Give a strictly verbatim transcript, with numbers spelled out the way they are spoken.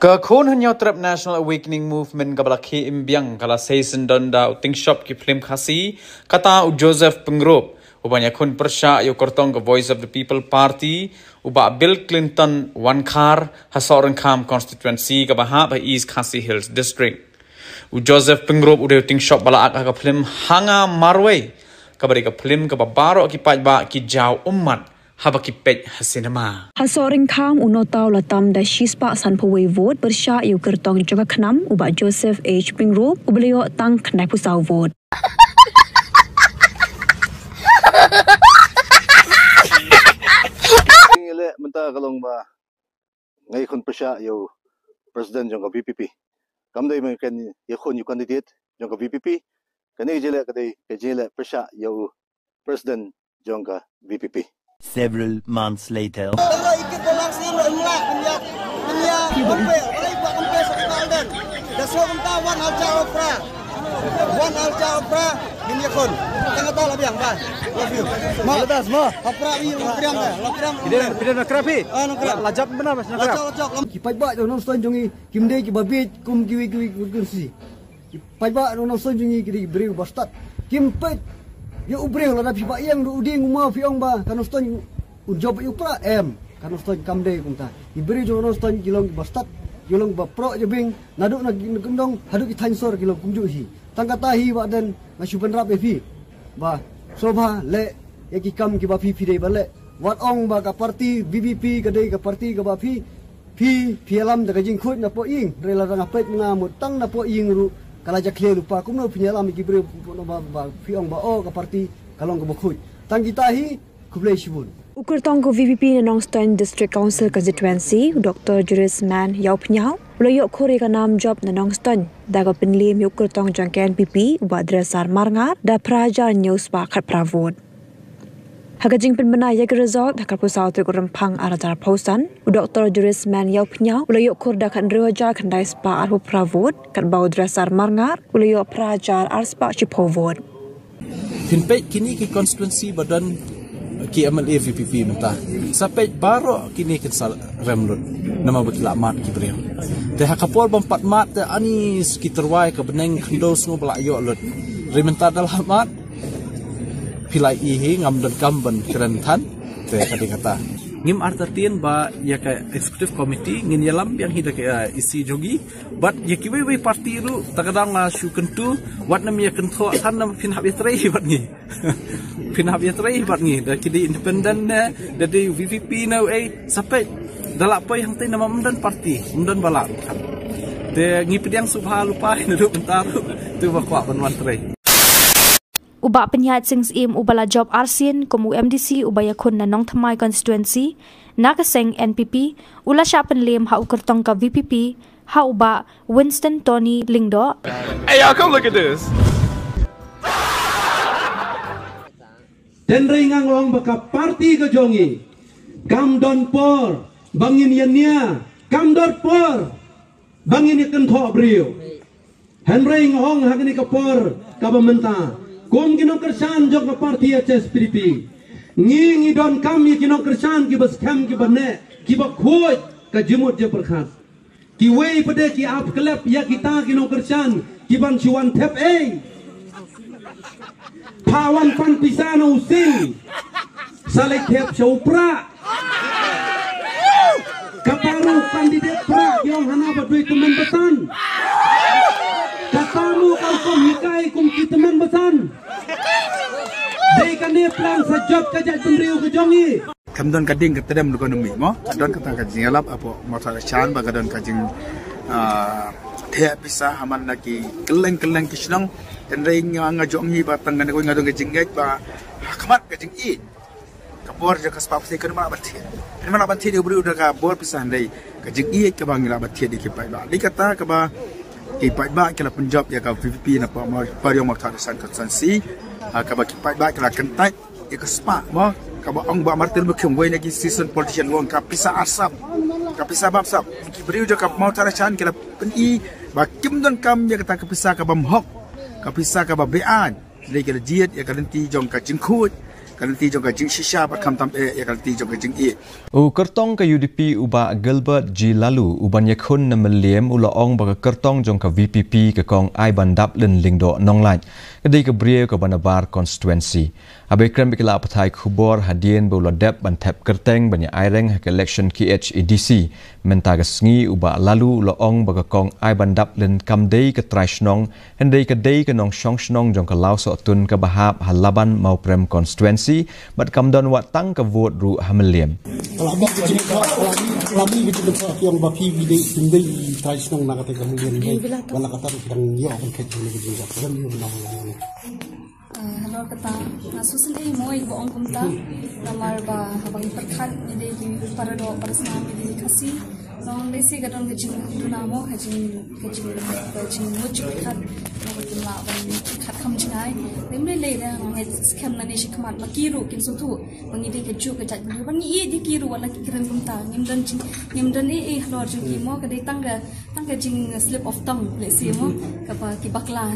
Ka khun Hynñiewtrep National Awakening Movement kaba la khie im biang ka la sei syndon da u tyngshop ki phlim Khasi, kata u Joseph Pyngrope, uba ïakhun pyrshah ïa u kyrtong ka Voice of the People Party, u Bah Bill Clinton Wankhar, ha Sohryngkham Constituency kaba hap ha East Khasi Hills District. U Joseph Pyngrope u dei u tyngshop ba la ak ha ka phlim Hanga Marwei, kaba dei ka phlim kaba baroh ki paidbah ki jaw ummat haba ki peit ha cinema. Ha Sohryngkham u Nota u la tam da shispah sanphew wei vote, pyrshah ïa u kyrtong jong ka KHNAM u Bah Joseph H Pyngrope uba la ïoh tang khyndaiphew saw vote. Ngi leh mynta ka long ba nga ïakhun pyrshah ïa u president jong ka VPP. Kam dei ba nga ïakhun ïa u candidate jong ka VPP. Kane ka jingleh ka dei ka jingleh pyrshah ïa u president jong ka VPP. Several months later. Ki paidbah jong Nongstoiñ jong ngi kim dei kiba bieit kum kiwei kiwei ki constituency. Ki paidbah jong Nongstoiñ jong ngi ki dei ki briew ba stad. Kim peit ïa u briew lada phi ba ïeng da u dieng u maw phi ong ba ka Nongstoiñ un jop ïa u Prah, em, ka Nongstoiñ kam dei kumta. Ki briew jong Nongstoiñ ki long kiba stad, ki long kiba proh jabieng, naduh na ki kyndong haduh ki thaiñ sor ki long kumjuh hi. Tang kata hi Bah Dien, nga shu bynrap ïa phi ba sngewbha leh ïa ki kam kiba phi phi dei ban leh. Wat ong ba ka parti VPP ka dei ka parti kaba phi phi phi ïalam da ka jingkhuid napoh ïing, hynrei lada nga peit ma nga mut tang napoh ïing ruh ka la jakhlia lypa. Kumno phi ïalam ïa ki briew ba, ba phi ong ba, oh, ka parti ka long kaba khuid? Tang kita hi. Khublei shibun. U kyrtong ka VPP na Nongstoiñ District Council Constituency, u Doctor Jurisman Ïawphniaw, u la ïoh khur ïa ka nam jop na Nongstoiñ da ka pynliem ïa u kyrtong jong ka NPP, u Bah Dresar Marngar, da phra hajar hynñiew spah khatphra vote. Ha ka jingpynbna ïa ki result ha ka arphew saw tarik u Rymphang ar hajar arphew san, u Doctor Jurisman Ïawphniaw u la ïoh khur da khathynriew hajar khyndai spah arphew phra vote, katba u Dresar Marngar u la ïoh phra hajar ar spah shiphew vote. Phin peit kine ki constituency ba don ki MLA VPP mynta, sa peit baroh kine kin sa rem lut, namar ba ki la mad ki briew. Te ha ka por bym pat mad te ani ki tyrwa ka bneng khyndew sngew ba la ïoh lut. Hynrei mynta da la mad, phi la ïohi hi, ngam donkam ban kren than. Te ka dei kata, ngim artatien ba ïa ka executive committee ngin ïalam biang hi da ka, eh, EC jong ngi. Bad ïa kiwei wei parti ruh, ta ka daw nga shu kyntu, wat nym ïa kynthoh than namar phin hap ïatrei hi bad ngi. Phin hap ïatrei hi bad ngi, da ki dei independent ne, da dei VPP ne, eh, sa peit. Da la poi hangtei namar ym don parti, ym don ba lah. Te ngi pdiang sngewbha lypa hi naduh mynta ruh, to ba kwah ban wan trei. U Bah Pynïaid Sing Syiem uba la jop arsien kum u MDC uba ïakhun na Nongthymmai Constituency na ka seng NPP, u la shah pynliem ha u kyrtong ka VPP, ha u Bah Winston Tony Lyngdoh. Hey, y'all, come look at this. Tynrai nga ong ba ka parti ka jong ngi kam don por ba ngin ïa nia, kam don por ba ngin ïa kynthoh briew. Hynrei nga ong ha kane ka por kaba mynta, kum ki nongkyrshan jong ka parti HSPDP, ngi ngi donkam ïa ki nongkyrshan kiba skhem, kiba neh, kiba khuid ka jingmut jingpyrkhat. Kiwei pat de ki ap klep ïa kita ki nongkyrshan kiban shu wan thep ei. Pha wan pan pisa na u sing, sa leit thep sha u Prah. Kata ruh candidate Prah ki ong hana ba dei tymmen basan. Kata ruh ka rukom hikai kum ki tymmen basan. Dei kane plan sa jot ka jaitbynriew ka jong ngi. Kam don ka ding ka tdem economy mo. Ka don kata ka jingïalap hapoh Mawthadraishan ba ka don ka jing, ah, thep pisa ha man la ki kylleng kylleng ki shnong. Hynrei nga, nga jong ngi ba tang kane ko nga don ka jingngeit ba ha khmat ka jingïeit. Ka bor jong ka spah pisa kan ma ban thied. Kan ma ban thied ïa u briew da ka bor pisa, hynrei ka jingïeit kaba ngi lah ban thied ïa ki paidbah. Dei kata kaba ki paidbah ki la pynjop ïa ka VPP na pa ma, pa ïong Mawthadraishan constituency. Ha, kaba ki paidbah ki la kyntait ïa ka spah mo, kaba ong Bah Martin Mukhim, wei na ki seasoned politician, u ong ka pisa arsap, ka pisa bamsap. Ki briew jong ka Mawthadraishan ki la pyni ba kim donkam ïa kata ka pisa ka bymhok, ka pisa kaba beaiñ. Dei ki la jied ïa ka lynti jong ka jingkhuid, ka lynti jong ka jingshisha bad khamtam eh ïa ka lynti jong ka jingïeit. U kyrtong ka U D P u Bah Gilbert G Laloo uban ïakhun na Mylliem u la ong ba ka kyrtong jong ka V P P ka Kong Aibandaplin Lyngdoh Nonglait ka dei ka briew kaba nabar constituency. Haba ïakren bad ki lad pathai khubor hadien ba u la dep ban thep kyrteng ban ïa aireng ha ka election K H A D C mynta ka sngi, u Bah Laloo u la ong ba ka Kong Aibandaplin kam dei ka trai shnong, hynrei ka dei ka nongshong shnong jong ka Lawsohtun kaba hap ha Laban Mawprem constituency bad kam don wat tang ka vote ruh ha Mylliem. Ka la dei ka jingkha, ka la dei, ka la dei ka jingkha ki ong ba phi phi dei, phi dei trai shnong na kata ka Mylliem dei. Ba la kata ki dang ïoh ban khet jong ka jingkha. Ka dang ïoh ban ong. Ah, hello kata. Nga sngewsynei mo ba ong kumta. Namar ba haba ngi pyrkhat ngi dei ki para doh para snam ngi dei ki Khasi. Nong dei si ka don ka jingduna mo ka jing ka jing ka jingmut jingpyrkhat. Nong ka jinglah ban pyrkhat kham jingai. Ym lei lei da nong ngeit skhem na ne shi khmat ba ki ruh kin sngewthuh ba ngi dei kajuh ka jaitbynriew ba ngi ïeit ïa ki ruh wat la ki kren kumta. Ngim don jing ngim don ei ei halor jong ki mo, ka dei tang ka tang ka jing slip of tongue lei si mo, kaba ki bakla.